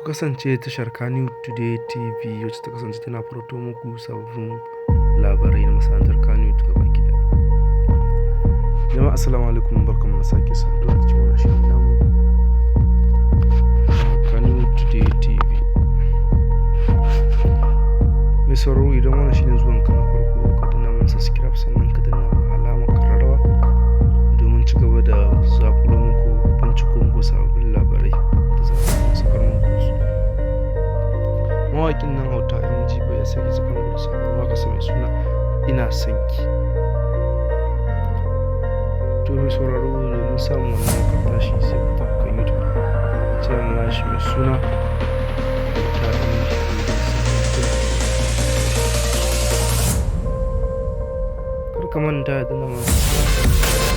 Ku kasance tashar Kannywood Today TV wacce ta kasance tana farauto muku sababbin labarai na masana'antar Kannywood gabaki ɗaya. Jama'a assalamu alaikum, barkanmu da sake saduwa a cikin wannan shirin namu Kannywood Today TV. Mai sauraro, idan wannan shine zuwan ka na farko, ka danna mana subscribe, sannan ka danna alamar ƙararrawa domin ci gaba da zaƙulo muku, binciko muku sababbin labarai da za a sakar muku su. Mawaƙin nan Auta MG Boy ya sake sakar muku da sabuwar waƙarsa mai suna Ina Son Ki. To mai sauraro, domin samun wannan waƙar tashi, sai ku tafi kan YouTube channel nashi mai suna Auta MG Boy. Kar ka manta da danna mana subscribe.